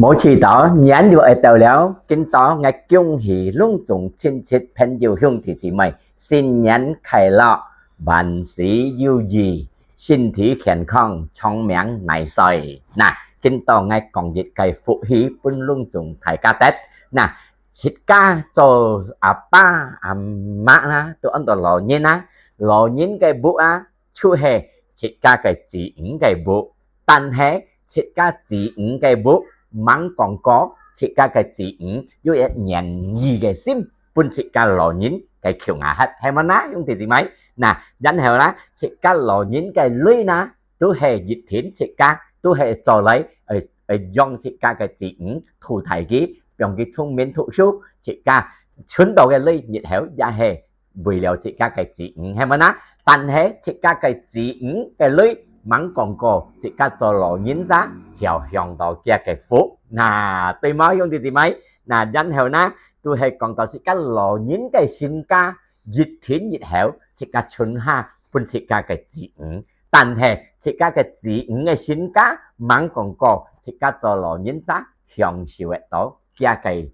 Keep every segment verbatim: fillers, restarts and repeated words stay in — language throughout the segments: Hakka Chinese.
無幾多年又愛到了，今朝𠊎恭喜攏總親戚朋友兄弟姊妹，新年快樂，萬事如意，身體健康，長命耐歲。那，今朝𠊎講一個福氣分攏總大家得。那，自家做阿爸阿媽啊，都安到老人啊，老人个屋啊，就係自家个子女个屋。但係自家子女个屋，吂講過，自家个子女有一願意个心，分自家老人个求啊核，係無呢，兄弟姊妹？那，然後啦，自家老人个鐳呢，都係一定自家，都係做來，呃，呃，讓自家个子女讀大佢，讓佢聰明讀書，自家存到个鐳日後也係為了自家个子女，係無呢？但係自家个子女个鐳，吂講過，自家做老人家，曉享到佢个福。那，對無，兄弟姊妹？那，然後呢，都係講到自家老人个身家，一定日後，自家存下分自家个子女。但係自家个子女个身家，吂講過，自家做老人家，享受得到佢个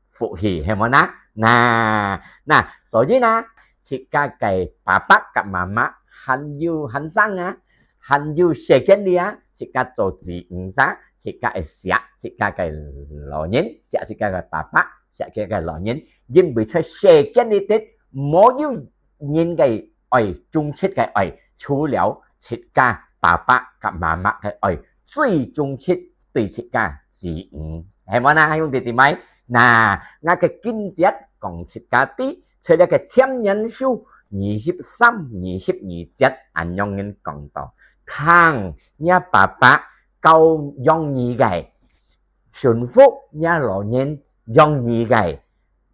福氣，係無呢？那，那，所以呢，自家个爸爸佮媽媽還有還生啊，還有世間裡啊，自家做子女儕，自家愛惜自家个老人，惜自家个爸爸，惜自家个老人，因為在世間裡底，無有人个愛，忠實个愛，除了自家爸爸佮媽媽个愛，最忠實對自家子女。係無呢，兄弟姊妹？那，𠊎个經節講自家知，在這个箴言書二十三、二十二節恁樣講到：聽若爸爸教養你个，順服若老人養你个，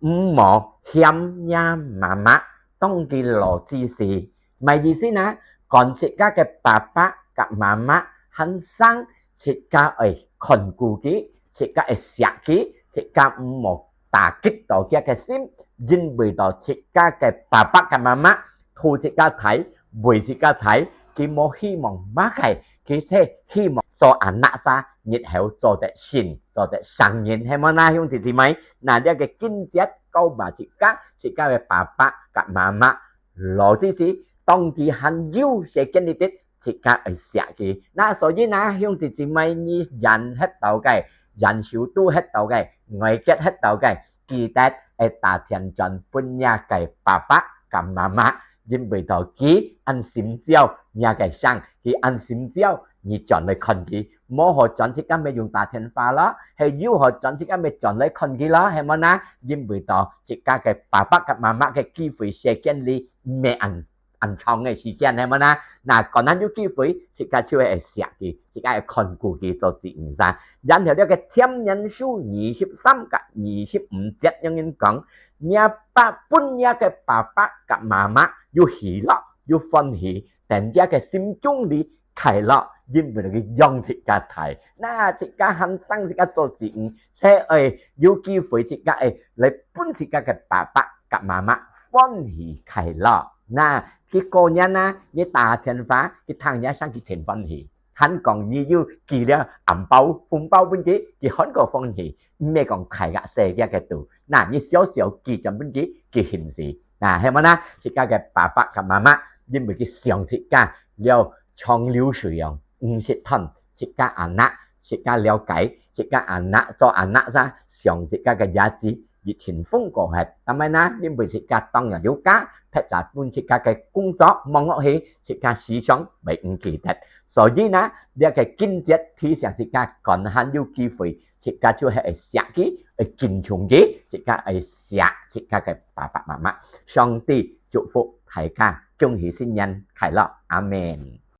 毋好嫌若媽媽當佢老之時。麼个意思呢？講自家个爸爸佮媽媽還生，自家愛看顧佢，自家愛惜佢，自家毋好打擊到佢个心，因為到自家个爸爸佮媽媽渡自家大， 為自家大，佢無希望麼个，佢就希望做阿孻儕日後做得成，做得成人，係無呢，兄弟姊妹？那這个經節教導自家，自家个爸爸佮媽媽，老之時，當佢還有世間裡底，自家愛惜佢。那所以呢，兄弟姊妹，你忍核到个，忍受堵核到个，愛結核到个，記得愛打電轉分若个爸爸佮媽媽， 因為到佢恁心焦若个聲，佢恁心焦你轉來看佢，無好轉自家乜用打電話囉，係有好轉自家乜轉來看佢囉，係無呢？因為到自家个爸爸佮媽媽个機會時間裡毋係恁，恁長个時間，係無呢？那當然有機會，自家就會惜佢，自家會看顧佢做子女儕。然後這个箴言書二十三佮二十五節恁樣講， 若爸，分若个爸爸佮媽媽又喜樂又歡喜，等佢个心中裡快樂，因為佢養自家大。那自家還生自家做子女，就愛有機會自家愛來分自家个爸爸佮媽媽歡喜快樂。那佢過年啊，你打電話，佢聽若聲佢盡歡喜。 還講你又寄了紅包、紅包分佢，佢還過歡喜，毋係講大額細額个都。那你小小寄轉分佢，佢興死。那係無呢？自家个爸爸佮媽媽，因為佢想自家了像流水樣，毋識斷自家阿孻，自家了解，自家阿孻，做阿孻儕，想自家个兒子， 一陣風過忒。但係呢，因為自家當然有假，別儕分自家个工作忙落去，自家時常袂毋記得。所以呢，這个經節提醒自家，趕還有機會，自家就係愛惜佢，愛敬重佢，自家愛惜自家个爸爸媽媽。上帝祝福大家，恭喜新年快樂，阿們。